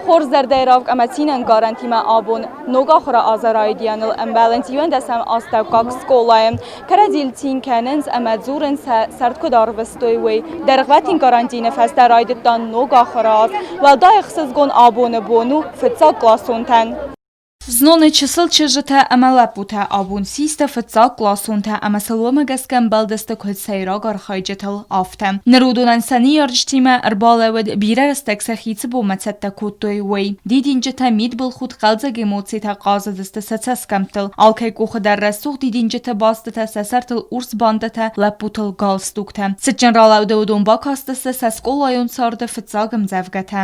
Хорз зӕрдӕйы равг ӕмӕ цинӕнкъарӕнтимӕ абон ног ахуыры азы райдианыл ӕмбӕлынц иуӕндӕсӕм астӕуккаг скъолайы. Кӕрӕдзийыл цин кӕнынц ӕмӕ дзурынц, сӕ цард куыд арвыстой, уый. Дӕргъвӕтин карантины фӕстӕ райдыдта ног ахуыры аз. Уӕлдай ӕхсызгон абоны бон у фыццагкъласонтӕн. Зноны чысыл чызджытӕ ӕмӕ лӕппутӕ абон систы фыццагкъласонтӕ ӕмӕ сыл уымӕ гӕсгӕ ӕмбӕлдысты куыд сӕйраг архайджытыл, афтӕ. Ныр уыдонӕн сӕ ныййарджытимӕ ӕрбалӕууыд, бирӕ рӕстӕг сӕхи цы бонмӕ цӕттӕ кодтой, уый. Дидинджытӕ, мидбылхудт, хъӕлдзӕг эмоцитӕ хъазыдысты сӕ цӕсгӕмттыл. Алкӕй къухы дӕр рӕсугъд дидинджыты бастытӕ, сӕ сӕртыл урс бандӕтӕ, лӕппутыл галстуктӕ. Цытджын ралӕуды уыдон бакастысты сӕ скъолайон царды фыццаг ӕмдзӕвгӕтӕ.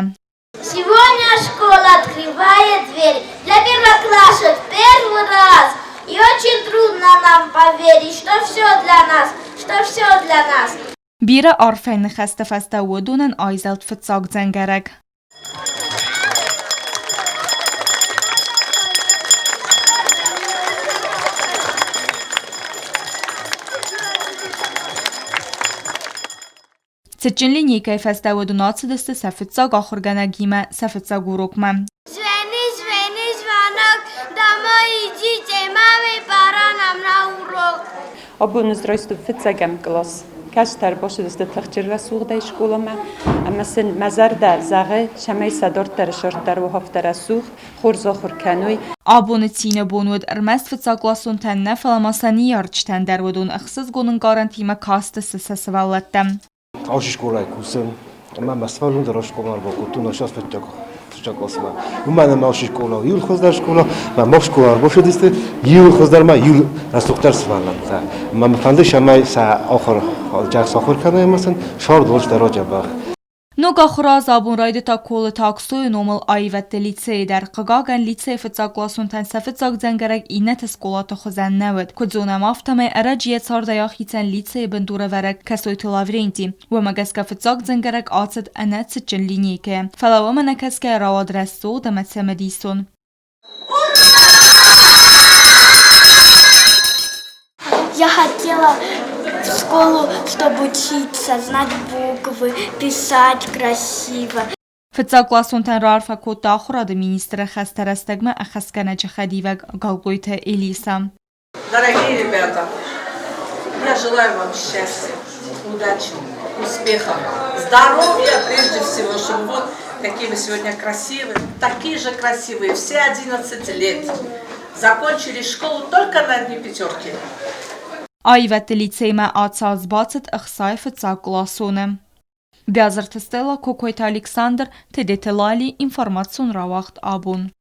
Сегодня школа открывает дверь для первоклашек первый раз. И очень трудно нам поверить, что все для нас, что все для нас. Бирӕ арфӕйы ныхӕсты фӕстӕ уыдонӕн айзӕлд фыццаг дзӕнгӕрӕг. Цытджын линейкӕйы фӕстӕ уыдон ацыдысты сӕ фыццаг ахуыргӕнӕгимӕ сӕ фыццаг урокмӕ. Звени, звени, звонок, домой идите, маме, пора нам на урок. Абон ӕз райстон фыццӕгӕм кълас. Кӕстӕр бацыдысты тыхджын рӕсугъдӕй скъоламӕ ӕмӕ сын мӕ зӕрдӕ зӕгъы, цӕмӕй сӕ дарддӕры сӕрд дӕр уа рӕсугъд, хорз ахуыр кӕной. Абоны цины бон уыд ӕрмӕст фыццагкъласонтӕн нӕ, фӕлӕ ма сӕ ныййарджытӕн дӕр уыдон ӕхсызгон ӕнкъарӕнтимӕ кастысты сӕ сывӕллӕттӕм. Алчи скъолайы кусын ӕмӕ мӕ сывӕллон дӕр скъоламӕ ӕрбакодтон ӕхсӕз фыццаг фыццаг классмӕ. Уымӕн ӕмӕ алчи скъола иу хуыздӕр скъола, мӕ мах скъола ӕрбацыдысты иу хуыздӕр ма иу рӕсугъддӕр сывӕллӕттӕ. Мӕ фӕнды цӕмӕй сӕ ахуыр сахуыр кӕной ӕмӕ сын сӕрд дӕр дзӕбӕх. Ног ахуыры аз абон райдыдта Колыты Аксойы номыл аивӕдты лицейы дӕр. Хъыгагӕн, лицейы фыццагкъласонтӕн сӕ фыццаг дзӕнгӕрӕг иннӕты скъолаты хуызӕн нӕ уыд. Куыд зонӕм, афтӕмӕй ӕрӕджы йӕ цардӕй ахицӕн лицейы бындурӕвӕрӕг Кӕсойты Лавренти. Уымӕ гӕсгӕ фыццаг дзӕнгӕрӕг ацыд ӕнӕ цытджын линейкӕйӕ. Фӕлӕ уымӕ нӕ кӕсгӕйӕ рауад рӕсугъд ӕмӕ цымыдисон. Я хотела в школу, чтобы учиться, знать буквы, писать красиво. Фыццагкъласонтӕн раарфӕ кодта ахуырады министры хӕстӕ рӕстӕгмӕ ӕххӕстгӕнӕджы хӕдивӕг Галгойты Элиса. Дорогие ребята, я желаю вам счастья, удачи, успехов, здоровья прежде всего, чтобы вот какие вы сегодня красивые, такие же красивые, все 11 лет. Закончили школу только на одни пятерки. Аивӕдты лицеймӕ ацы бацыд ӕхсай фыццаг къласоны. Бязырты Стелла, Кокойты Александр, Тедеты Лали, информацион рауагъд абон.